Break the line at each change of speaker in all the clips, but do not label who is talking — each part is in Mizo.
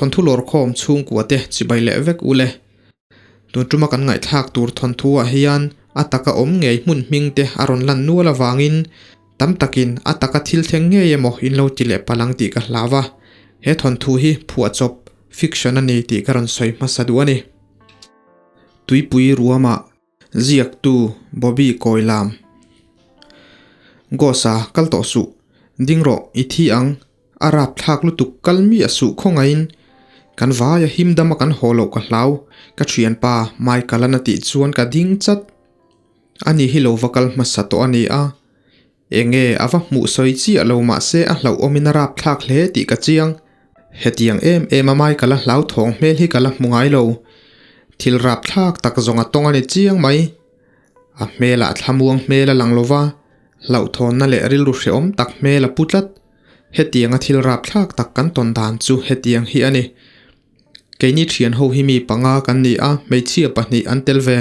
Thawnthu lawrkhawm chhungkua te chibai leh vek ule. Tun tuma kan ngaihthlak tur thawnthu ah hian a taka awm ngei hmun hming te a rawn lan nual avangin tam takin a taka thil thleng ngei emaw in lo ti leh palh ang tih ka hlau a. He thawnthu hi phuahchawp, fiction, a ni tih ka rawn sawi hmasa duh a ni. Tuipui ruamah Ziaktu Bobby Kawilam Ghosa kal tawh suh, ding rawh i thi ang, a rap thlak lutuk kal mi a suh khawngaihin kan vaia him dama kan haw loh ka hlau, ka thianpa Michael-an a tih chuan ka ding chat. Ani hi lo va kal hmasa tawh a ni a, enge a va hmuh sawi chiah lo mahse a hlauhawmin a rap thlak hle tih ka chiang. Hetiang em em a Michael-a hlauthawng hmel hi ka la hmu ngai lo. Thil rap thlak tak zawng a tawng a ni chiang mai. A hmelah thlamuang hmel a lang lo va, hlauhthawnna leh rilru hrehawm tak hmel a pu tlat. Hetianga thil rap thlak tak kan tawn dan chu hetiang hi a ni. Keini thian ho hi mi panga kan ni a, hmeichhia pahnih an tel ve.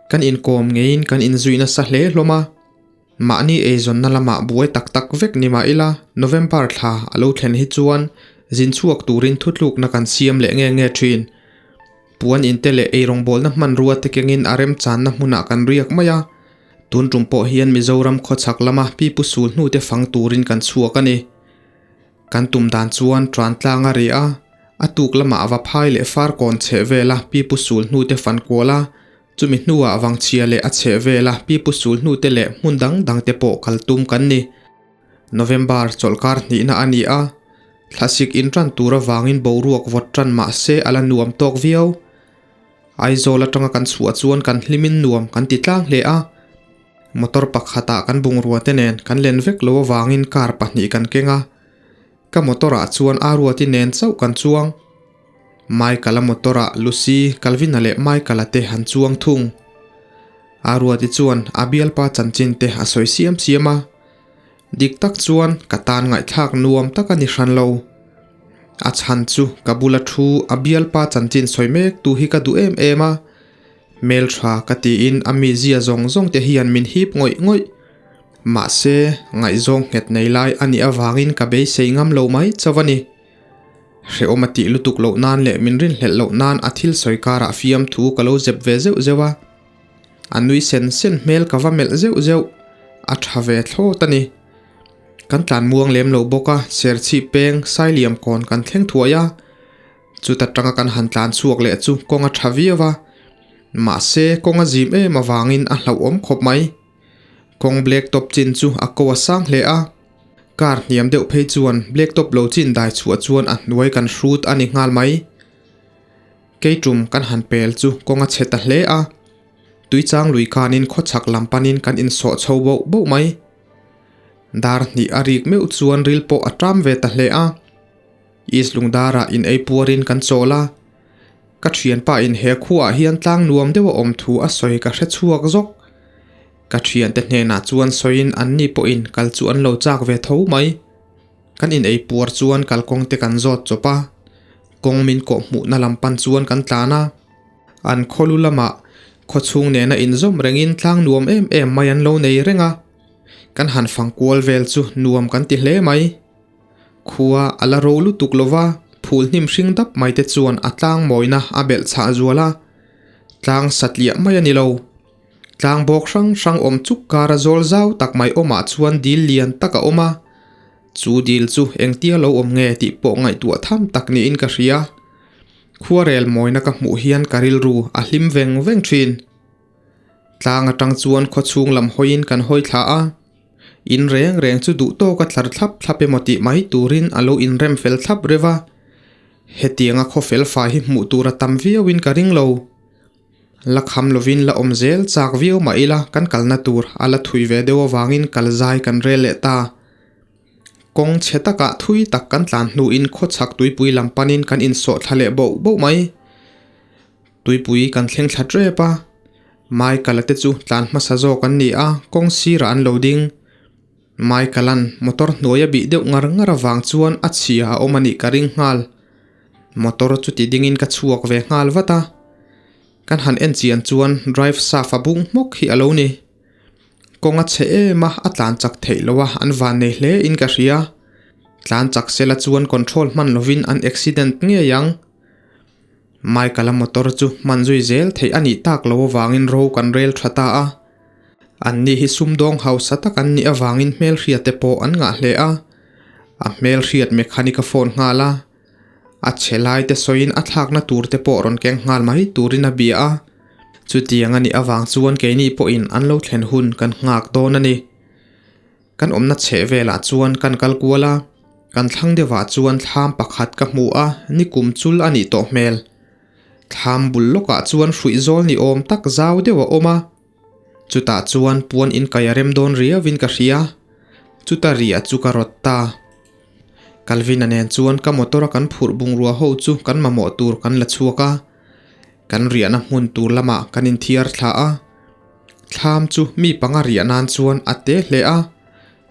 Kan inkawm ngeiin kan inzui nasa hle hlawm a. Mahni eizawnna lamah buai tak tak vek ni mah ila, November thla a lo thlen hi chuan zin chhuak turin thutlukna kan siam leh nge nge thin. Puan inte leh eirawngbawlna hmanrua te kengin a remchanna hmunah kan riak mai a. Tun tum pawh hian Mizoram khawchhak lama pipu sul hnute fang turin kan chhuak a ni. Kan tum dan chuan tan tlang a ri a, a tuk lamah va phai leh far kawn chheh vela pipu sul hnute fan kual a, Chumi hnuah vangchhia leh a chheh vela pipu sul hnute leh hmun dang dangte pawh kal tum kan ni. November chawlhkar hnihna a ni a, thlasik intan tur avangin boruak vawt tan mah se a la nuam tawk viau. Aizawl atanga kan chhuah chuan kan hlimin nuam kan ti tlang hle a, motor pakhatah kan bungrua te nen kan len vek lo avangin car pahnih kan keng a, Ka motor ah chuan Aruati nen chauh kan chuang. Michael-a motor ah Lucy, Calvin-a leh Michael-a te an chuang thung. Aruati chuan a bialpa chanchin te a sawi siam siam a. Dik tak chuan ka tan ngaihthlak nuam tak a ni hran lo. A chhan chu ka bula thu a bialpa chanchin sawi mek tu hi ka duh em em a. Hmeltha ka tiin a mizia zawng zawng te hian min hip ngawih ngawih. Mahse, ngaihzawng nghet nei lai a nih avangin ka beisei ngam lo mai chauh a ni. Hrehawm a tih lutuk loh nan leh min rinhlelh loh nan a thil sawi karah fiamthu ka lo zep ve zeuh zeuh a. A nui sen sen hmel ka va melh zeuh zeuh. A tha ve thlawt a ni. Kan tlan muang lem lo bawk a, Serchhip peng Sailiam kawn kan thleng thuai a. Chuta tanga kan han tlan chhuak leh chu kawng a tha viau a. Mahse, kawng a zim em avangin a hlauhawm khawp mai. Kawng black top chin chu a ko a sang hle a, car hniam deuh phei chuan black top lo chin dai chhuah chuan a hnuai kan hrut a ni nghal mai. Keitum kan han pel chu kawng a chhe ta hle a, tuichang lui khanin khawchhak lam panin kan insawh chho boh boh mai. Dar hnih a rik meuh chuan ril pawh a ṭam ve ta hle a, East Lungdarah in ei puarin kan chawl a, Ka thianpa in he khuaah hian tlang nuam deuh a awm thu a sawi ka hre chhuak zawk. Ka thiante hnenah chuan sawiin anni pawhin kal chu an lo chak ve tho mai. Kan in ei puar chuan kalkawng te kan zawt chawp a, kawng min kawh hmuhna lam pan chuan kan tlan a. An khawlu lamah khawchhung nena inzawm rengin tlang nuam em em mai an lo nei reng a. Kan han fang kual vel chu nuam kan ti hle mai. Khua a la ro lutuk lo va, phul hnim hring dap mai te chuan a tlang mawina a belh chhah zual a. Tlang satliah mai a ni lo. Tlang bawk hrang hrang awm chuk kara zawl zau tak mai awmah chuan dil lian tak a awm a. Chu dil chu engtia lo awm nge tih pawh ngaihtuah tham tak niin ka hria. Khuarel mawina ka hmuh hian ka rilru a hlim veng veng thin. Tlang atang chuan khawchhung lam hawiin kan hawi thla a. In reng reng chu duh tawka tlar thlap thlap emaw tih mai turin a lo inrem fel thlap reuh a. Hetianga khaw fel fai hi hmuh tur a tam viauin ka ring lo. La kham lovin la awm zel chak viau mah ila kan kalna tur a la thui ve deuh avangin kal zai kan rel leh ta. Kawng chhe takah thui tak kan tlan hnuin khawchhak tuipui lam panin kan insawh thla leh boh boh mai. Tuipui kan thleng thla tep a, Michael-a te chu tlan hmasa zawk an ni a, kawng sirah an lo ding. Michael-a'n motor hnuai a bih deuh ngar ngar avang chuan a chhia a awm a nih ka ring nghal. Motor chu ti dingin ka chhuak ve nghal vat a. Kan han en chian chuan drive shaft a bung hmawk hi a lo ni. Kawng a chhe em a, a tlan chak theih loh a, an van nei hle in ka hria. Tlan chak sela chuan control hman lovin an accident ngei ang. Michael-a motor chu hman zui zel theih a nih tak lo avangin ro kan rel tha ta a. Anni hi sumdawng hausa tak an nih avangin hmelhriat te pawh an ngah hle a. A hmelhriat mechanic a phone nghal a. A chhe lai te sawiin a thlakna tur te pawh rawn keng nghal mai turin a bia a. Chutiang a nih avang chuan keini pawhin an lo thlen hun kan nghak dawn a ni. Kan awmna chheh velah chuan kan kal kual a, kan thlang deuhah chuan thlam pakhat ka hmu a, nikum chul a nih tawh hmel. Thlam bul lawkah chuan hruih zawl ni awm tak zau deuh a awm a, chutah chuan puan in kai a rem dawn riauin ka hria, chuta riah chu ka rawt ta. Calvin-a nen chuan ka motor a kan phurh bungrua ho chu kan mamawh tur kan la chhuak a, kan riahna hmun tur lamah kan inthiar thla a. Thlam chu mi panga riah nan chuan a te hle a,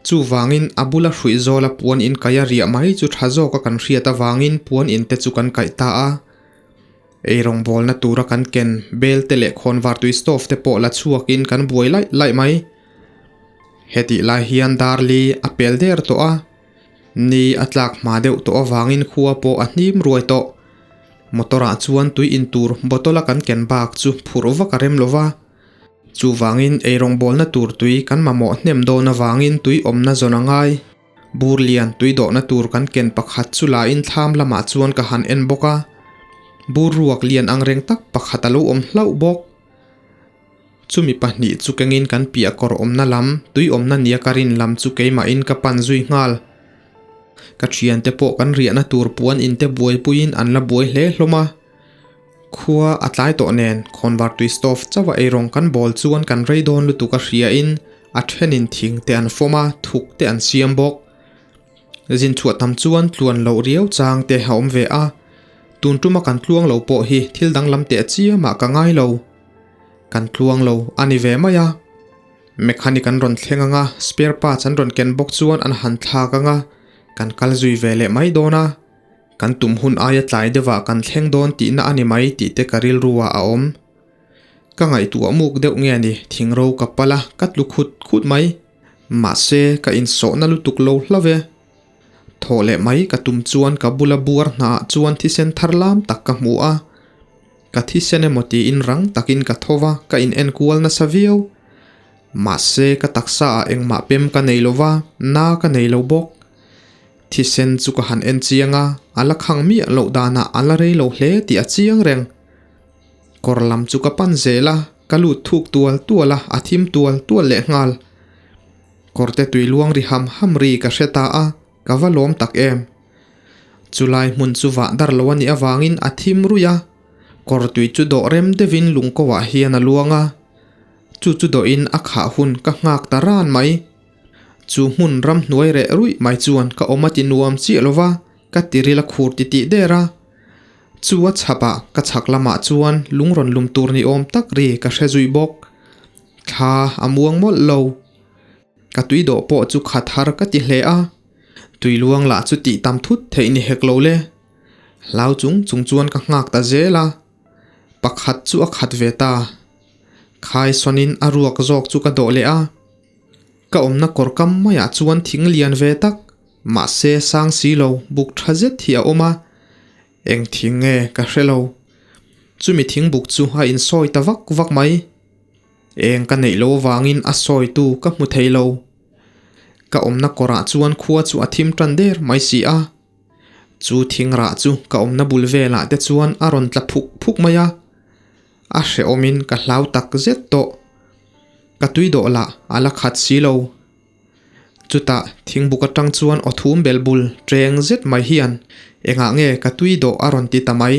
chuvangin a bula hruih zawla puan in kaih a riah mai chu tha zawka kan hriat avangin puan in te chu kan kaih ta a. Eirawngbawlna tura kan ken bel te leh khawnvartui stove te pawh la chhuakin kan buai laih laih mai. Hetih lai hian Darli a pel der tawh a, ni a tlak hma deuh tawh avangin khua pawh a hnim ruai tawh. Motor ah chuan tui in tur bottle a kan ken bak chu phurh vak a rem lo va, chuvangin eirawngbawlna tur tui kan mamawh hnem dawn avangin tui awmna zawn a ngai. Bur lian tui dawhna tur kan ken pakhat chu la in thlam lamah chuan ka han en bawk a, bur ruak lian ang reng tak pakhat a lo awm hlauh bawk. Chumi pahnih chu kengin kan piah kawr awmna lam, tui awmna nia ka rin lam chu keimahin ka pan zui nghal. Ka thiante pawh kan riahna tur puan in te buaipuiin an la buai hle hlawm a. Khua a tlai tawh nen, khawnvartui stove chauha eirawng kan bawl chuan kan rei dawn lutuk a hriain a thenin thing te an fawm a, thuk te an siam bawk. Zin chhuah tam chuan tluan loh riau chang te a awm ve a, tun tuma kan tluang lo pawh hi thil danglam teh chiamah ka ngai lo. Kan tluang lo a ni ve mai a. Mechanic an rawn thleng ang a, spare parts an rawn ken bawk chuan an han thlak ang a, kan kal zui ve leh mai dawn a. Kan tum hun aia tlai deuhah kan thleng dawn tihna a ni mai tih te ka rilru ah a awm. Ka ngaihtuah muk deuh nge ni, thingro ka pal a, ka tlu khut khut mai. Mahse, ka insawhna lutuk lo hlauh e. Thawh leh mai ka tum chuan ka bula buar hnaah chuan thisen thar lam tak ka hmu a. Ka thisen emaw tiin rang takin ka tho va, ka in enkual nasa viau. Mahse, ka taksa ah engmah pem ka nei lo va, na ka nei lo bawk. Thisen chu ka han en chiang a, a la khang miah loh danah a la rei lo hle tih a chiang reng. Kawr lam chu ka pan zel a, ka lut thuk tual tual a, a thim tual tual leh nghal. Kawrte tui luang ri ham ham ri ka hre ta a, ka va lawm tak em. Chulai hmun chu vah dar lo a nih avangin a thim ruih a, kawr tui chu dawh rem deuhin lungko ah hian a luang a, chu chu dawhin a khah hun ka nghak ta ran mai. Chu hmun ramhnuai reh ruih mai chuan ka awm a ti nuam chiah lo va, ka tiril a khur titih der a. Chu a chhapah ka chhak lamah chuan lung rawn lum tur ni awm tak ri ka hre zui bawk. Thla a muang mawlh lo. Ka tui dawh pawh chu khat har ka ti hle a. Tui luang lah chu tih tam thut theih ni hek lo le. Hlau chung chung chuan ka nghak ta zel a. Pakhat chu a khat ve ta. Khai sawnin a ruak zawk chu ka dawh leh a. Ka awmna kawr kam maiah chuan thing lian ve tak, mahse sang si lo, buk tha zet hi a awm a. Eng thing nge ka hre lo. Chumi thing buk chu a insawi ta vak vak mai. Eng ka neih lo avangin a sawitu ka hmu thei lo. Ka awmna kawrah chuan khua chu a thim tan der mai si a. Chu thing rah chu ka awmna bul velah te chuan a rawn tla phuk phuk mai a. A hrehawmin ka hlau tak zet tawh. Ka tui dawh lah a la khat si lo. Chutah thingbuk atang chuan aw thum bel bul ṭeng zet mai hian engah nge ka tui dawh a rawn ti ta mai.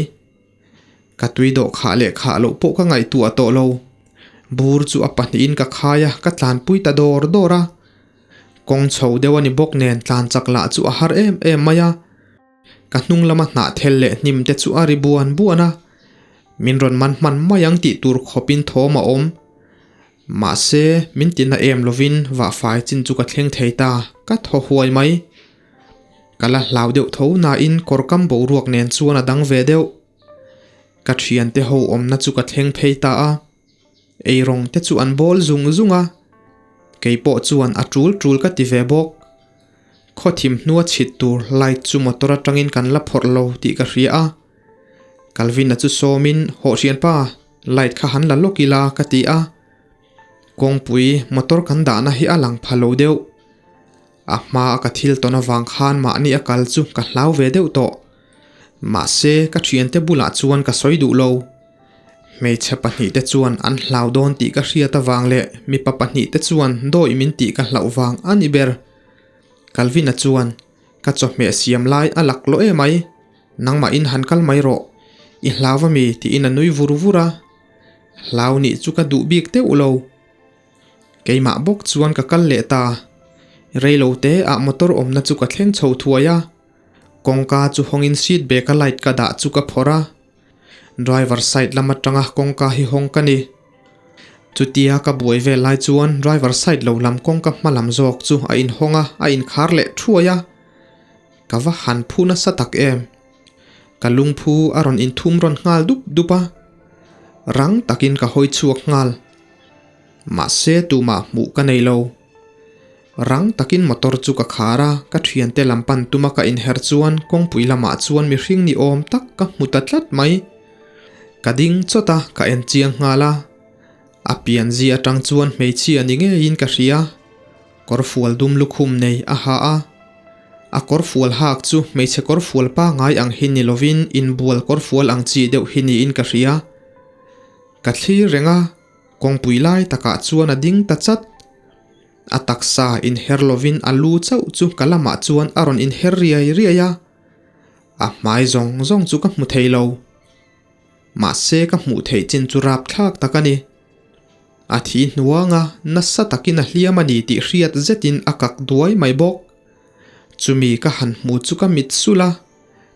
Ka tui dawh khah leh khah loh pawh ka ngaihtuah tawh lo. Bur chu a pahnihin ka khai a, ka tlanpui ta dawr dawr a. Kawng chho deuh a ni bawk nen tlan chak lah chu a har em em mai a. Ka hnung lama hnah thel leh hnim te chu a ri buan buan a, min rawn man hman mai ang tih tur khawpin thawm a awm. Mahse, min tina em lovin vahfai chin chu ka thleng thei ta, ka thaw huai mai. Ka la hlau deuh tho nain kawrkam boruak nen chuan a dang ve deuh. Ka thiante ho awmna chu ka thleng phei ta a, eirawng te chu an bawl zung zung a, keipawh chuan a tul tul ka ti ve bawk. Khaw thim hnua chhit tur light chu motor atangin kan la phawrh lo tih ka hria a. Calvin-a chu sawmin, Hawh hrianpa, light kha han la lawk ila ka ti a. Kawngpui motor kan dahna hi a lang pha lo deuh. A hmaa ka thil tawn avang khan mahni a kal chu ka hlau ve deuh tawh. Mahse, ka thiante bulah chuan ka sawi duh lo. Hmeichhe pahnihte chuan an hlau dawn tih ka hriat avang leh mipa pahnihte chuan dawi min tih ka hlauh vang a ni ber. Calvin-a chuan, Ka chawhmeh siam lai a lak lawh em ai, nangmahin han kal mai rawh, i hlau a mi tiin a nui vur vur a. Hlau nih chu ka duh bik deuh lo. Keimah bawk chuan ka kal leh ta. Reilo te ah motor awmna chu ka thleng chho thuai a. Kawngka chu hawngin seat bag a light ka dah chu ka phawrh a. Driver side lam atanga kawngka hi hawng ka ni. Chutia ka buai vel lai chuan driver side lo lam kawngka hma lam zawk chu a inhawng a, a inkhar leh thuai a. Ka va han phu nasa tak em. Ka lungphu a rawn inthum rawn nghal dup dup a. Rang takin ka hawi chhuak nghal. Mahse tumah hmuh ka nei lo. Rang takin motor chu ka khar a, ka thiante lam pan tuma ka inher chuan kawngpui lamah chuan mihring ni awm tak ka hmu ta tlat mai. Ka ding chawt a, ka en chiang nghal a. A pianzi atang chuan hmeichhia ni ngeiin ka hria. Kawrfual dum lukhum nei a ha a. A kawrfual hak chu hmeichhe kawrfual pangai ang hi ni lovin inbual kawrfual ang chi deuh hi niin ka hria. Ka thlir reng a, kawngpui lai takah chuan a ding ta chat. A taksa inher lovin a lu chauh chu ka lamah chuan a rawn inher riai riai a, a hmai zawng zawng chu ka hmu thei lo. Mahse ka hmuh theih chin chu rapthlak tak a ni. A thi hnuanga nasa takin a hliam a ni tih hriat zetin a kak duai mai bawk. Chumi ka han hmu chu ka mit sulh a,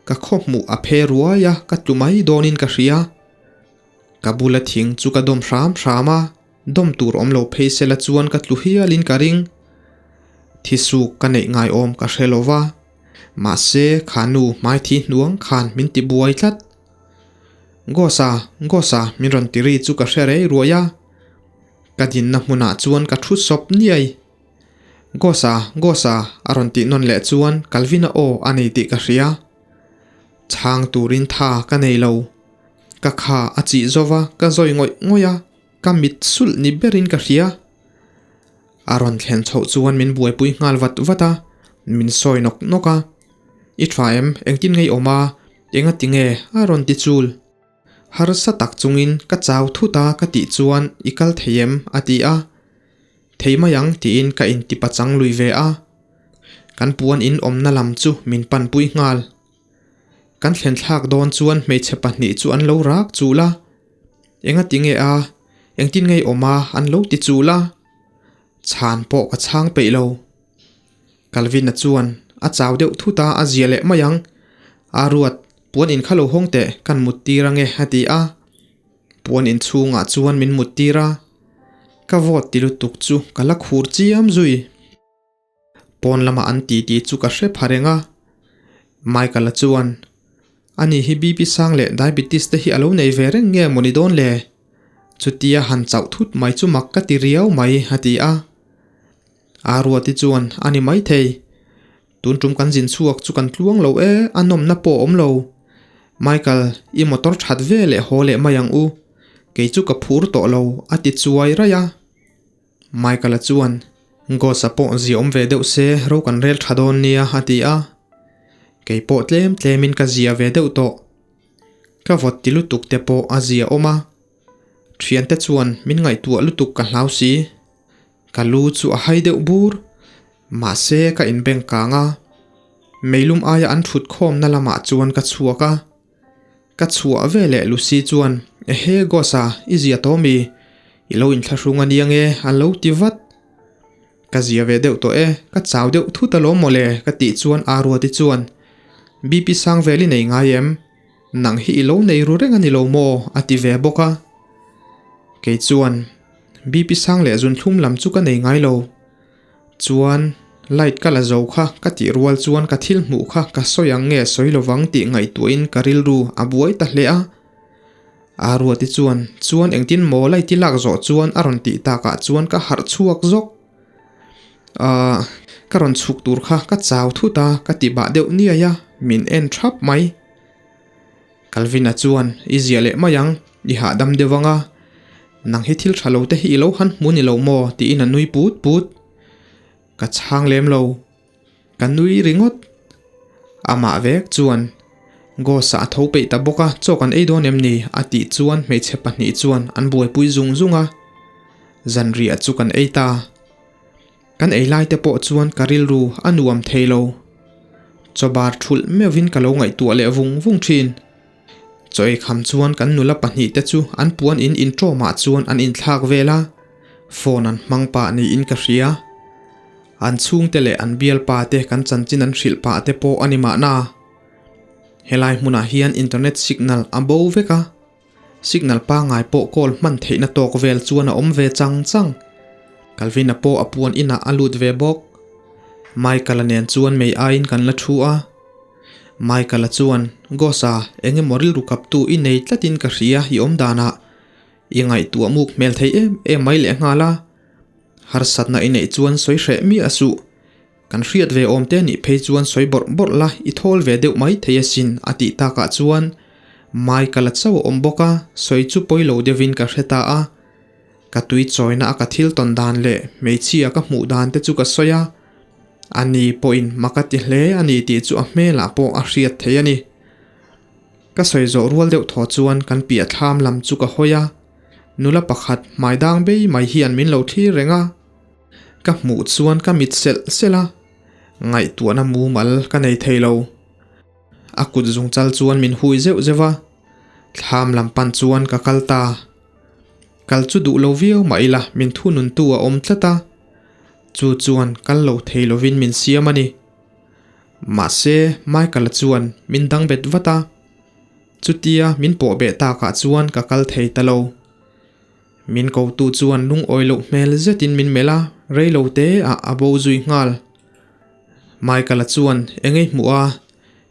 ka khaw hmuh a phe ruai a, ka tlu mai dawnin ka hria. Ka bula thing chu ka dawm hram hram a, dawm tur awm lo phei sela chuan ka tlu hialin ka ring. Thisuk ka neih ngai awm ka hre lo va, mahse kha nu hmai thi hnuang khan min ti buai tlat. Gosa, Gosa min rawn ti ri chu ka hre rei ruai a, ka dinna hmunah chuan ka thu sawp niai. Gosa, Gosa a rawn tih nawn leh chuan Calvin-a aw a nei tih ka hria. Chhang turin tha ka nei lo. Ka kha a chih zova ka zawi ngawih ngawih a, ka mit sulh ni berin ka hria. A rawn thlen chhoh chuan min buaipui nghal vat vat a, min sawi nawk nawk a. I tha em, engtin ngei awm a, enga ti nge a rawn ti chul. Harsa tak chungin ka chau thut a ka tih chuan i kal thei em a ti a. Thei mai ang tiin ka inti pachang lui ve a. Kan puan in awmna lam chu min panpui nghal. Kan thlen thlak dawn chuan hmeichhe pahnih chu an lo rak chul a, Enga ti nge a, engtin ngei awm a an lo ti chul a, chhan pawh ka chhang peih lo. Calvin-a chuan a chau deuh thut a, a zia leh mai ang. A ruat, puan in kha lo hawng teh, kan mut tir ange a ti a. Puan in chhungah chuan min mut tir a, ka vawt ti lutuk chu ka la khur chiam zui. Pawn lama an ti tih chu ka hre pha reng a. Michael-a chuan, Ani hi BP sang leh diabetes te hi a lo nei ve reng nge mawni dawn le? Chutia han chauh thut mai chu mak ka ti riau mai, a ti a. Aruati chuan, A ni maithei. Tun tum kan zin chhuak chu kan tluang lo e, a nawmna pawh a awm lo. Michael, i motor that ve leh haw leh mai ang u. Kei chu ka phur tawh lo, a ti chuai raih a. Michael-a chuan, Ghost-a pawh zia awm ve deuh se ro kan rel tha dawn nia a ti a. Kei pawh tlem tlemin ka zia ve deuh tawh. Ka vawt ti lutuk te pawh a zia awm a. Thiante chuan min ngaihtuah lutuk ka hlau si. Ka lu chu a hai deuh bur. Mahse ka inbeng kang a. Meilum aia an thut khawmna lamah chuan ka chhuak a. Ka chhuah ve leh Lucy chuan, Ehe Gosa, i zia tawh mi? I lo inthlahrung a nia nge? a lo ti vat. Ka zia ve deuh tawh e, ka chau deuh thut alawm mawle ka tih chuan Aruati chuan, BP sang vel i nei ngai em? Nang hi i lo nei ru reng a ni lo maw? a ti ve bawk a. Kei chuan, BP sang leh zunthlum lam chu ka nei ngai lo. Chuan, light ka la zo kha ka tih rual chuan ka thil hmuh kha ka sawi ang nge sawi lovang tih ngaihtuahin ka rilru a buai ta hle a. Aruati chuan, Chuan engtin maw light i lak zawh chuan a rawn tih takah chuan ka harh chhuak zawk. Ahh, ka rawn chhuk tur kha ka chau thut a ka ti bah deuh niai a, min en thap mai. Calvin-a chuan, I ziah leh mai ang, i hahdam deuh ang a, nang hi thil tha lo te hi i lo han hmu ni lo maw? tiin a nui put put. Ka chhang lem lo. Ka nui ringawt. Amah vek chuan, Ghost-a a tho peih ta bawk a, chaw kan ei dawn em ni? a tih chuan hmeichhe pahnih chuan an buaipui zung zung a. Zanriah chu kan ei ta. Kan ei lai te pawh chuan ka rilru a nuam thei lo. Chaw bar thulh meuhin ka lo ngaihtuah leh vung vung thin. Chaw ei kham chuan kan nula pahnih te chu an puan in intawmah chuan an inthlak vel a, phone an hmang pah niin ka hria. An chhungte leh an bialpa te kan chanchin an hrilh pah te pawh a ni mahna. Helai hmunah hian internet signal a bo vek a. Signal pangngai pawh call hman theihna tawk vel chuan a awm ve chang chang. Calvin-a pawh a puan inah a lut ve bawk. Michael-a nen chuan mei aiin kan la thu a. Michael-a chuan, Gos-a, eng emaw rilru kaptu i nei tlatin ka hria i awm danah. I ngaihtuah muk hmel thei em em mai lehnghal a. Harsatna i neih chuan sawi hreh miah suh. Kan hriat ve awm te nih phei chuan sawi bawrh bawrh la i thawl ve deuh mai thei asin a tih takah chuan Michael-a chauh a awm bawk a, sawi chu pawi lo deuhin ka hre ta a. Ka tui chawina a ka thil tawn dan leh hmeichhia ka hmuh dan te chu ka sawi a, ani pawhin mak a ti hle a ni tih chu a hmelah pawh a hriat thei a ni. Ka sawi zawh rual deuh thaw chuan kan piah thlam lam chu ka hawi a, nula pakhat hmai dang bei mai hian min lo thlir reng a. Ka hmuh chuan ka mit selh selh a, ngaihtuahna mumal ka nei thei lo. A kut zungchal chuan min hui zeuh zeuh a, thlam lam pan chuan ka kal ta. Kal chu duh lo viau mah ila min thununtu a awm tlat a, chu chuan kal lo thei lovin min siam a ni. Mahse, Michael-a chuan min dang bet vat a, chutia min pawh beh takah chuan ka kal thei ta lo. Min kotu chuan lungawi loh hmel zetin min melh a, rei lo te ah a bo zui nghal. Michael-a chuan eng ei hmuh a,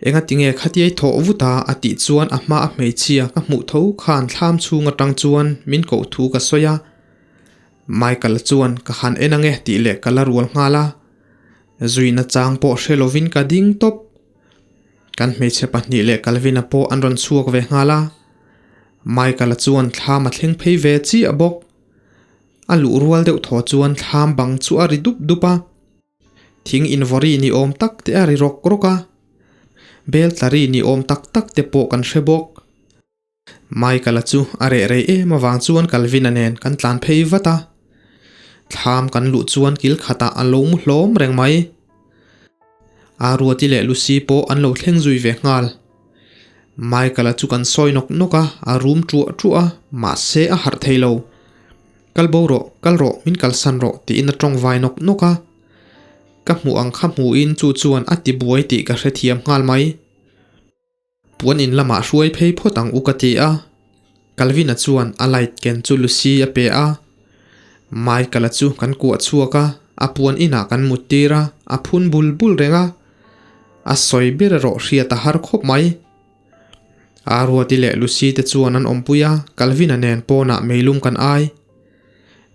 enga tinge khatiai thawh vut a a tih chuan a hma a hmeichhia ka hmuh tho khan thlam chhung atang chuan min koh thu ka sawi a. Michael-a chuan ka han en ange tih leh ka la rual nghal a, zuina chang pawh hre lovin ka ding tawp. Kan hmeichhe pahnih leh Calvin-a pawh an rawn chhuak ve nghal a. Michael-a chuan thlam a thleng phei ve chiah bawk. A luh rual deuh thaw chuan thlam bang chu a ri dup dup a. Thing invawri ni awm tak te a ri rawk rawk a. Bel tla ri ni awm tak tak te pawh kan hre bawk. Michael-a chu a reh rei em avang chuan Calvin-a nen kan tlan phei vat a. Thlam kan luh chuan kil khatah a lo mu hlawm reng mai. Aruati leh Lucy pawh an lo thleng zui ve nghal. Michael-a chu kan sawi nawk nawk a, a rum ṭuah ṭuah a, mahse a harh thei lo. Kal bo rawh, kal rawh, min kalsan rawh tiin a ṭawng vai nawk nawk a. Ka hmuh ang kha hmuhin chu chuan a ti buai tih ka hrethiam nghal mai. Puan in lamah hruai phei phawt ang u ka ti a. Calvin-a chuan a light ken chu Lucy a pe a. Michael-a chu kan kuah chhuak a, a puan inah kan mut tir a, a phun bul bul reng a. A sawi ber erawh hriat a har khawp mai. Aruati leh Lucy te chuan an awmpui a, Calvin-a nen pawnah meilum kan ai.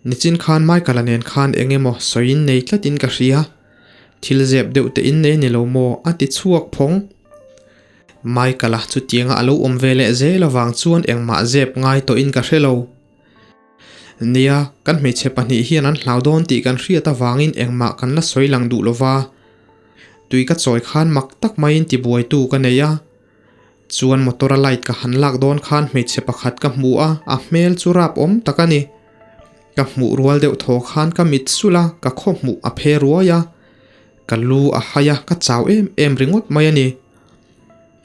Nichin khan Michael-a nen khan eng emaw sawiin nei tlatin ka hria. Thil zep deuh te in nei ni lo maw? a ti chhuak phawng. Michael-a chutianga a lo awm ve leh zel avang chuan engmah zep ngai tawhin ka hre lo. Nia, kan hmeichhe pahnih hian an hlau dawn tih kan hriat avangin engmah kan la sawi lang duh lova. Tui ka chawi khan mak tak maiin tibuaitu ka nei a. Chuan motor a light ka han lak dawn khan hmeichhe pakhat ka hmu a, a hmel chu rap awm tak a ni. Ka hmuh rual deuh thaw khan ka mit sulh a, ka khaw hmuh a phe ruai a. Ka lu a hai a, ka chau em em ringawt mai a ni.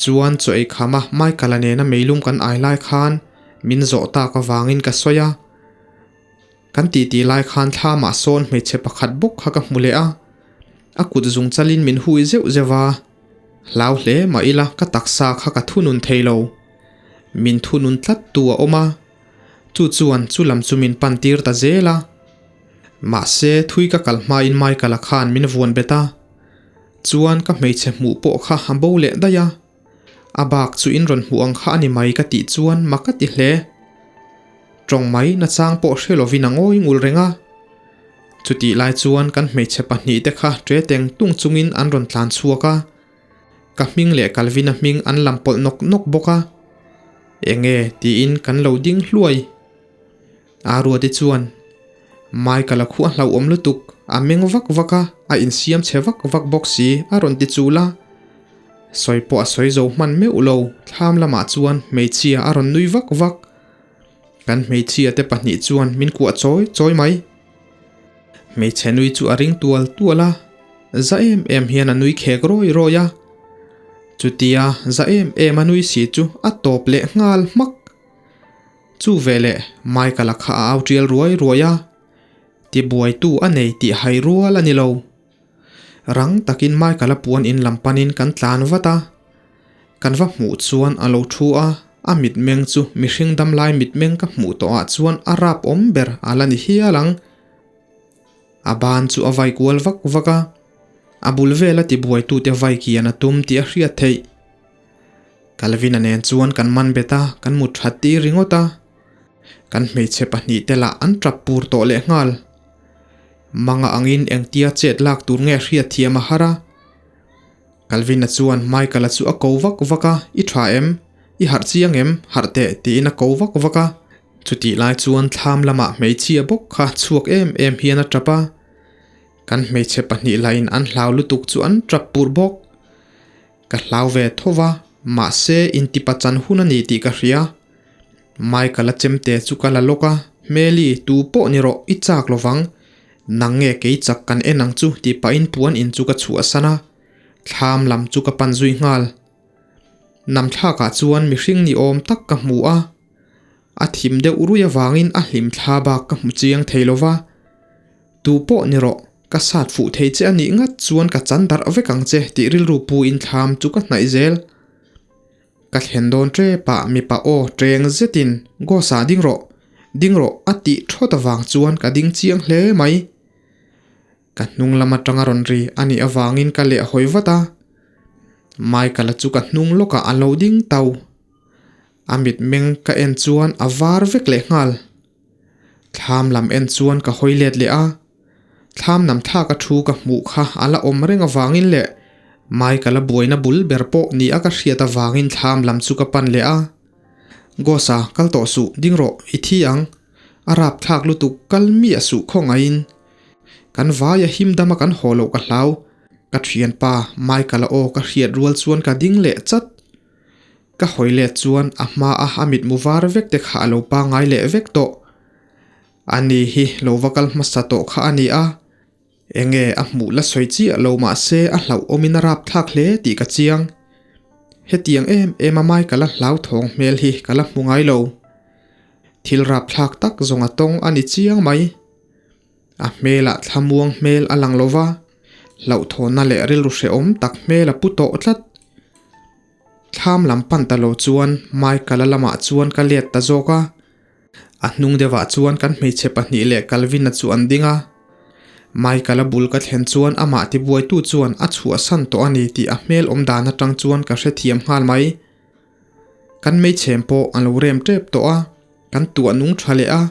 Chuan chaw ei kham a Michael-a nena meilum kan ai lai khan min zawh tak avangin ka sawi a. Kan titi lai khan thlamah sawn hmeichhe pakhat bawk kha ka hmu leh a, a kut zung chalin min hui zeuh zeuh a. Hlau hle mah ila ka taksa kha ka thunun thei lo. Min thunun tlat tu a awm a, chu chuan chu lam chu min pan tir ta zel a. Mahse thui ka kal hmain Michael-a khan min vuan bet a, chuan ka hmeichhe hmuh pawh kha a bo leh daih a. A bak chu in rawn hmuh ang kha a ni mai ka tih chuan mak a ti hle. Tawng mai nachang pawh hre lovin a ngawi ngul reng a. Chutih lai chuan kan hmeichhe pahnihte kha ṭe teng tung chungin an rawn tlan chhuak a, ka hming leh Calvin-a hming an lam pawlh nawk nawk bawk a. Enge tiin kan lo ding hluai. Aruati chuan, Michael a khuh a hlauhawm lutuk, a meng vak vak a, a insiam chhe vak vak bawk si a rawn ti chul a. Sawi pawh a sawi zo hman meuh lo, thlam lamah chuan hmeichhia a rawn nui vak vak. Kan hmeichhia te pahnih chuan min kuah chawi chawi mai. Hmeichhe nui chu a ring tual tual a, za em em hian a nui khek rawi rawi a. Chutia za em em a nui si chu a tawp leh nghal hmak. Chu veleh Michael-a kha a au tial ruai ruai a, tibuaitu a nei tih hai rual a ni lo. Rang takin Michael-a puan in lam panin kan tlan vat a, kan va hmuh chuan a lo thu a, a mitmeng chu mihring damlai mitmeng ka hmuh tawhah chuan a rap awm ber a la ni hial ang. A ban chu a vai kual vak vak a, a bul vela tibuaitute vai kian a tum tih a hriat theih. Calvin-a nen chuan kan man bet a, kan mut that tir ringawt a. Kan hmeichhe pahnih te lah an tap pur tawh leh nghal. Manga angin engtia chet lak tur nge hriat thiam a har a. Calvin-a chuan Michael-a chu a ko vak vak a, I tha em? I harh chiang em? Harh teh tiin a ko vak vak a. Chutih lai chuan thlam lamah hmeichhia bawk kha chhuak em em hian a tap a. Kan hmeichhe pahnih lahin an hlau lutuk chu an tap pur bawk. Ka hlau ve tho va, mahse intipa chan hun a ni tih ka hria. Michael-a chemte chu ka la lawk a, Hmeli, tu pawh ni rawh, i chak lo vang. Nang nge kei chak kan en ang chu tih pahin puan in chu ka chhuahsan a, thlam lam chu ka pan zui nghal. Namthlakah chuan mihring ni awm tak ka hmu a, a thim deuh rui avangin a hlim thla bak ka hmu chiang thei lo va. Tu pawh ni rawh, ka sat fuh thei che a nih ngat chuan ka chan darh vek ang che tih rilru pu in thlam chu ka hnaih zel. Ka thlen dawn tepah mipa aw teng zetin Ghosa ding rawh, ding rawh a tih thawt avang chuan ka ding chiang hle mai. Ka hnung lam atanga rawn ri a nih avangin ka leh hawi vat a, Michael-a chu ka hnung lawkah a lo ding tau. A mitmeng ka en chuan a var vek leh nghal. Thlam lam en chuan ka hawi let leh a, thlam nam thlak a thu ka hmuh kha a la awm reng avangin leh Michael-a buaina bul ber pawh ni a ka hriat avangin thlam lam chu ka pan leh a. Ghost-a, kal tawh suh, ding rawh, i thi ang. A rapthlak lutuk, kal miah suh khawngaihin. Kan vaia him dama kan haw loh ka hlau. Ka thianpa Michael-a aw ka hriat rual chuan ka ding leh chat. Ka hawi let chuan a hma a a mitmu var vek te kha a lo pangngai leh vek tawh. Ani hi lo va kal hmasa tawh kha a ni a, enge a hmuh la sawi chiah lo mahse a hlauhawmin a rapthlak hle tih ka chiang. Hetiang em em a mai ka la hlauthawng hmel hi ka la hmu ngai lo. Thil rapthlak tak zawng a tawng a ni chiang mai. A hmelah thlamuang hmel a lang lo va, hlauhthawnna leh rilru hrehawm tak hmel a pu tawh tlat. Thlam lam pan ta lo chuan Michael-a lamah chuan ka let ta zawk a. A hnung deuhah chuan kan hmeichhe pahnih leh Calvin-a chu an ding a. Michael-a bul ka thlen chuan amah tibuaitu chuan a chhuahsan tawh a ni tih a hmel awm dan atang chuan ka hrethiam nghal mai. Kan hmeichhem pawh a lo rem tep tawh a, kan tuah nung tha leh a.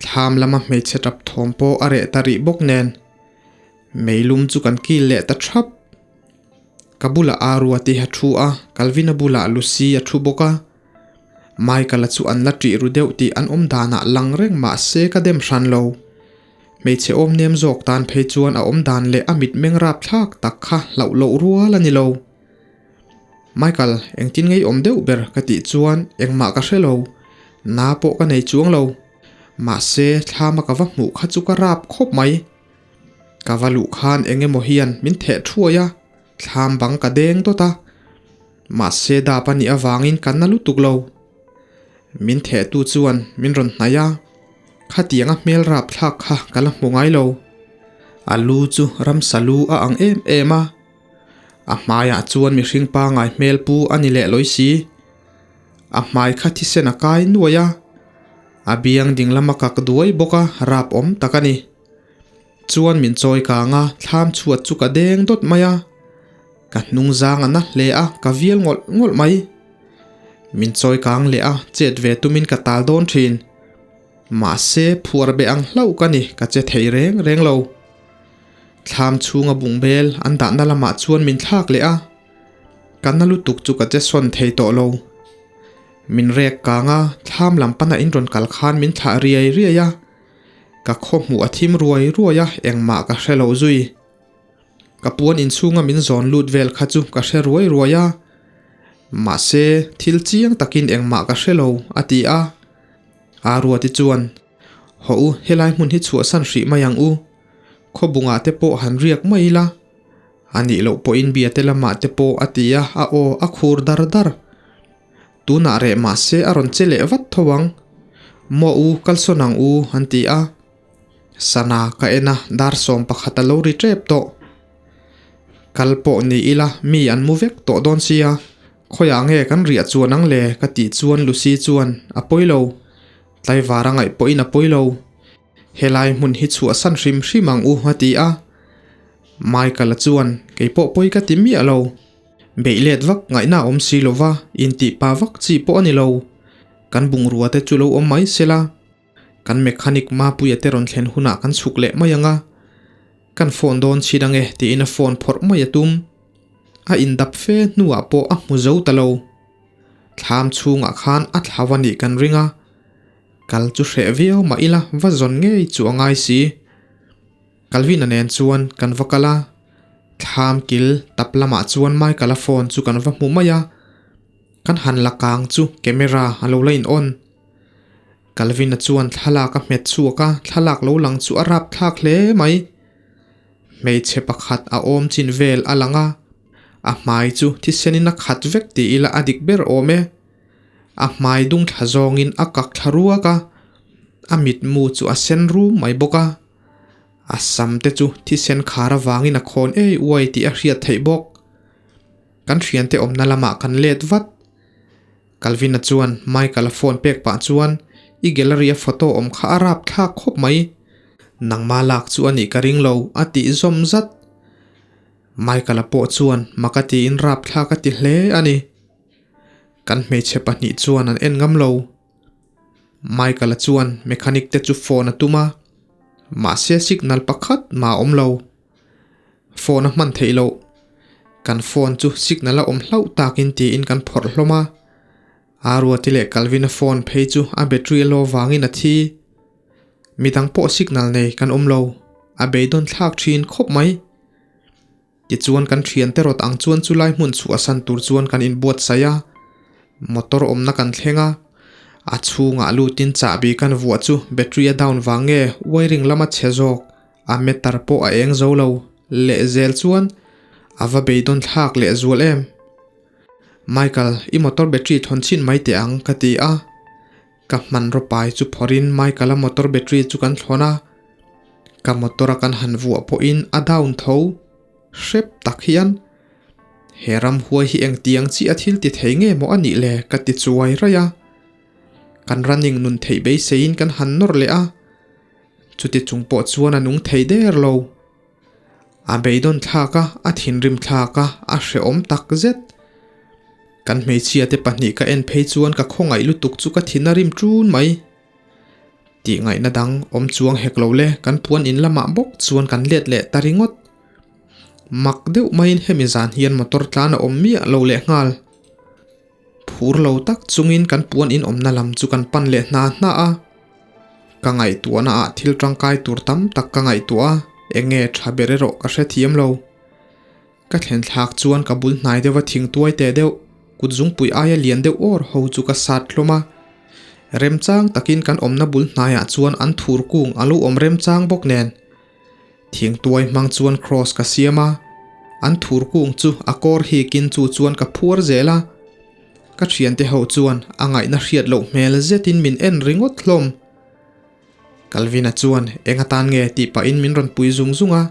Thlam lama hmeichhe tap thawm pawh a reh ta rih bawk nen meilum chu kan kil leh ta thap. Ka bulah Arua tih a thu a, Calvin-a bulah Lucy a thu bawk a. Michael-a chu an la ṭih ru deuh tih an awm danah lang reng mah se ka dem hran lo. Hmeichhe awm nem zawk tan phei chuan a awm dan leh a mitmeng rapthlak tak kha hlauh loh rual a ni lo. Michael, engtin ngei awm deuh ber ka tih chuan engmah ka hre lo. Na pawh ka nei chuang lo. Mahse, thlama ka va hmuh kha chu ka rap khawp mai. Ka va luh khan eng emaw hian min theh thuai a, thlam bang ka deng dawt a. Mahse dap a nih avangin ka na lutuk lo. Min thehtu chuan min rawn hnaih a, khatianga hmel rapthlak kha ka la hmu ngai lo. A lu chu ramsa lu a ang em em a, a hmaiah chuan mihring pangai hmel pu a ni leh lawi si. A hmai kha thisen a kai nuai a, a biang ding lama kak duai bawk a, rap awm tak a ni. Chuan min chawi kang a, thlam chhuat chu ka deng dawt mai a. Ka hnung zang a na hle a, ka vial ngawlh ngawlh mai. Min chawi kang leh a, chet ve tumin ka tal dawn thin. Mahse phuar be ang hlauh ka ni, ka che thei reng reng lo. Thlam chhunga bungbel an dahna lamah chuan min thlak leh a, ka na lutuk chu ka che sawn thei tawh lo. Min rek kang a, thlam lam pana in rawn kal khan min thlah riai riai a, ka khaw hmuh a thim ruai ruai a, engmah ka hre lo zui. Ka puan inchhunga min zawn lut vel kha chu ka hre ruai ruai a, mahse thil chiang takin engmah ka hre lo, a ti a. Aa Ruati chuan, Hawh u, helai hmun hi chhuahsan hrih mai ang u. Khawbungah te pawh han riak mai ila. A nih loh pawhin biate lamah te pawh a ti a, a aw a khur dar dar. Tunah reh mahse a rawn che leh vat tho ang. Maw u, kalsawn ang u, an ti a. Sana ka en a, dar 11 a lo ri tep tawh. Kal pawh ni ila mi an mu vek tawh dawn sia, khawiah nge kan riah chuan ang le ka tih chuan Lucy chuan a pawi lo, tlaivar a ngaih pawhin a pawi lo. Helai hmun hi chhuahsan hrim hrim ang u a ti a. Michael-a chuan kei pawh pawi ka ti miah lo. Beih let vak ngaihna a awm si lova, intih pa vak chi pawh a ni lo. Kan bungrua te chu lo awm mai sela. Kan mechanic Mapuia te rawn thlen hunah kan chhuk leh mai ang a, kan phone dawn chhin ang e tiin a phone phawrh mai a tum. A indap fe hnuah pawh a hmu zo ta lo. Thlam chhungah khan a thlau a nih kan ring a, kal chu hreh viau mah ila va zawn ngei chu a ngai si. Calvin-a nen chuan kan va kal a, thlam kil tap lamah chuan Michael-a phone chu kan va hmu mai a, kan han la kang chu camera a lo la in on. Calvin-a chuan thlalak a hmet chhuak a, thlalak lo lang chu a rap thlak hle mai. Hmeichhe pakhat a awm chin vel a lang a, a hmai chu thisenin a khat vek ti ila a dik ber awm e. A hmai dung thla zawngin a kak thla ruak a, a mitmu chu a sen rum mai bawk a. A sam te chu thisen khar avangin a khawn ei uai tih a hriat theih bawk. Kan thiante awmna lamah kan let vat. Calvin-a chuan Michael-a phone pek pah chuan, I gallery-a photo awm kha a rap thlak khawp mai. Nangma lak chu a nih ka ring lo, a tih zawm zat. Michael-a pawh chuan mak a tiin rap thlak a ti hle a ni. Kan hmeichhe pahnih chuan an en ngam lo. Michael-a chuan mechanic te chu phone a tum a, mahse signal pakhat mah a awm lo. Phone a hman theih loh. Kan phone chu signal a awm hlauh takin tiin kan phawrh hlawm a. Aruati leh Calvin-a phone phei chu a battery a lo vangin a thi. Midang pawh signal nei kan awm lo. A beidawn thlak thin khawp mai. Tichuan kan thiante rawt ang chuan chulai hmun chhuahsan tur chuan kan inbuatsaih a. Motor awmna kan thleng a. A chhungah lutin chahbi kan vuah chu battery a down vang nge wiring lama chhe zawk. A meter pawh a eng zo lo leh zel chuan a va beidawn thlak leh zual em. Michael, i motor battery thawn chhin mai teh ang ka ti a. Ka hmanraw pai chu phawrhin Michael-a motor battery chu kan thlawn a. Ka motor a kan han vuah pawhin a down tho hrep tak hian he ramhuai hi engtiang chiah a thil ti thei nge maw a nih le ka ti chuai raih a. Kan running nun theih beiseiin kan han nawr leh a. Chuti chung pawh chuan a nung thei der lo. A beidawn thlak a, a thinrim thlak a, a hrehawm tak zet. Kan hmeichhia te pahnih ka en phei chuan ka khawngaih lutuk chu ka thin a rim ṭun mai. Tih ngaihna dang awm chuang hek lo le, kan puan in lamah bawk chuan kan let leh ta ringawt. Mak deuh maiin hemi zan hian motor tlan a awm miah lo lehnghal. Phur lo tak chungin kan puan in awmna lam chu kan pan leh hna hna a. Ka ngaihtuahna ah thil tangkai tur tam tak ka ngaihtuah a, eng nge tha ber erawh ka hrethiam lo. Ka thlen thlak chuan ka bul hnai deuha thing tuai teh deuh, kut zungpui aia lian deuh awr ho chu ka sat hlawm a. Remchang takin kan awmna bul hnaiah chuan an thur kung a lo awm remchang bawk nen. Thingtuai hmang chuan cross ka siam a, an thur kung chu a kawr hikin chu chuan ka phuar zel a. Ka thiante ho chuan a ngaihna hriat loh hmel zetin min en ringawt hlawm. Calvin-a chuan eng atan nge tih pahin min rawn pui zung zung a.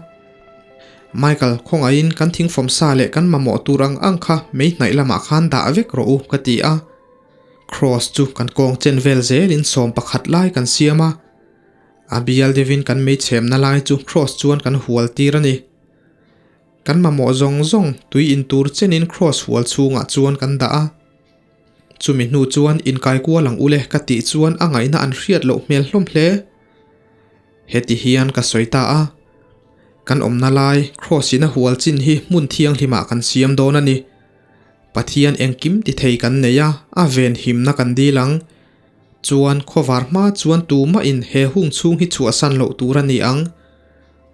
Michael, khawngaihin kan thingfawm sa leh kan mamawh tur ang ang kha mei hnaih lamah khan dah vek rawh u ka ti a. Cross chu kan kawng chen vel zelin 11 lai kan siam a. A bial deuhin kan meichhemna lai chu cross chuan kan hual tir a ni. Kan mamawh zawng zawng tui in tur chenin cross hual chhungah chuan kan dah a. Chumi hnu chuan inkai kual ang ule ka tih chuan a ngaihna an hriat loh hmel hlawm hle. Heti hian ka sawi ta a, Kan awmna lai Kraws in a hual chin hi hmun thianghlimah kan siam dawn a ni. Pathian engkim ti thei kan nei a, a ven himna kan dil ang. Chuan khawvar hma chuan tumah in he hung chhung hi chhuahsan loh tur a ni ang.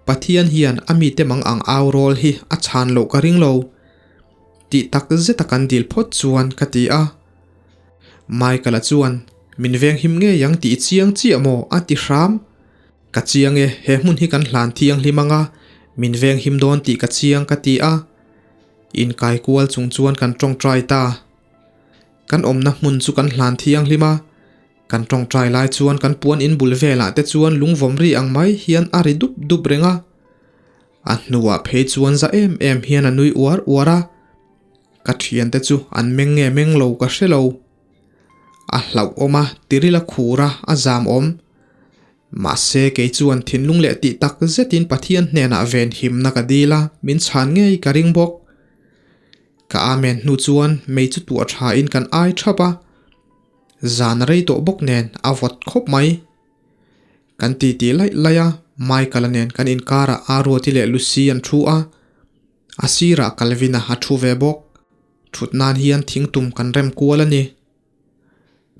Pathian hian a mite mang ang au rawl hi a chhan loh ka ring lo. Tih tak zeta kan dil phawt chuan ka ti a. Michael-a chuan, Min venghim ngei ang tih i chiang chiah maw? a ti hram. Ka chiang e, he hmun hi kan hlan thianghlim ang a, min venghim dawn tih ka chiang ka ti a. Inkai kual chung chuan kan tawngtai ta. Kan awmna hmun chu kan hlan thianghlim a, kan tawngtai lai chuan kan puan in bul velah te chuan lungvawm ri ang mai hian a ri dup dup reng a. A hnuah phei chuan za em em hian a nui uar uar a. Ka thiante chu an meng nge meng lo ka hre lo. A hlauh awm a, tiril a khur a, a zam awm. Mahse kei chuan thinlung leh tih tak zetin Pathian hnenah venhimna ka dil a, min chhan ngei ka ring bawk. Ka amen hnu chuan mei chu tuah thain kan ai thap a. Zan a rei tawh bawk nen a vawt khawp mai. Kan titi laih laih a, Michael-a nen kan inkarah Aruati leh Lucy an thu a. A sirah Calvin-a a thu ve bawk. Thut nan hian thingtum kan rem kual a ni.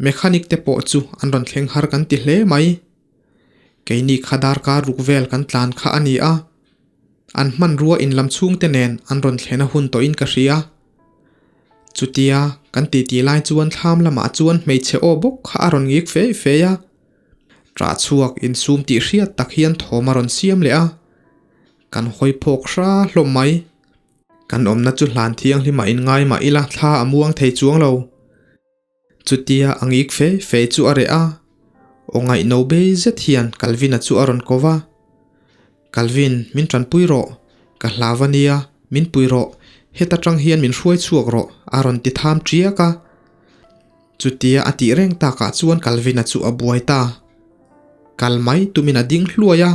Mechanic te pawh chu an rawn thleng har kan ti hle mai. Keini kha darkar ruk vel kan tlan kha a ni a. An hmanrua inlam chhungte nen an rawn thlen a hun tawhin ka hria. Chutia kan titi lai chuan thlam lamah chuan hmeichhe aw bawk kha a rawn ngik fei fei a. Ṭah chhuak insum tih hriat tak hian thawm a rawn siam leh a. Kan hawi phawk hra hlawm mai. Kan awmna chu hlan thianghlim ah inngai mah ila thla a muang thei chuang lo. Chutia a ngik fe fe chu a reh a, aw ngaihno bei zet hian Calvin-a chu a rawn ko va. Calvin, min tanpui rawh. Ka hlau a nia, min pui rawh. Heta tang hian min hruai chhuak rawh, a rawn ti tham tiak a. Chutia a tih reng takah chuan Calvin-a chu a buai ta. Kal mai tumin a ding hluai a.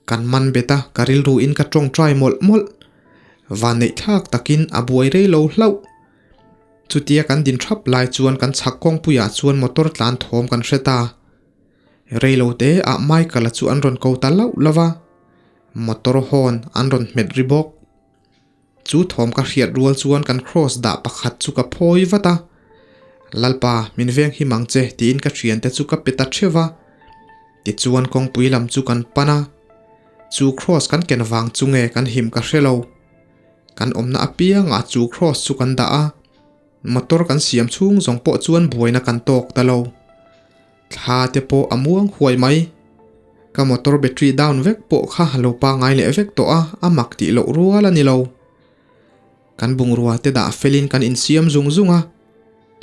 Kan man bet a, ka rilru in ka tawngtai mawlh mawlh. Vanneih thlak takin a buai rei lo hlauh. Chutia kan din thap lai chuan kan chhak kawngpuiah chuan motor tlan thawm kan hre ta. Rei lo te ah Michael-a chu an rawn ko ta lauh lauh a, motor horn an rawn hmet ri bawk. Chu thawm ka hriat rual chuan kan cross dah pakhat chu ka phawi vat a, Lalpa, min veng him ang che tiin ka thiante chu ka pe ta theuh a. Tichuan kawngpui lam chu kan pan a, chu cross kan ken vang chu nge kan him ka hre lo. Kan awmna apiangah chu cross chu kan dah a, motor kan siam chhung zawng pawh chuan buaina kan tawk ta lo. Thla te pawh a muang huai mai. Ka motor battery down vek pawh kha a lo pangai leh vek tawh a, a mak tih loh rual a ni lo. Kan bungrua te dah felin kan insiam zung zung a,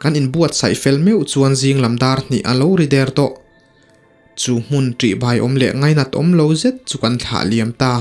kan inbuatsaih fel meuh chuan zing lam dar hnih a lo ri der tawh. Chu hmun ṭihbai awm leh ngainat awm lo zet chu kan thlah liam ta.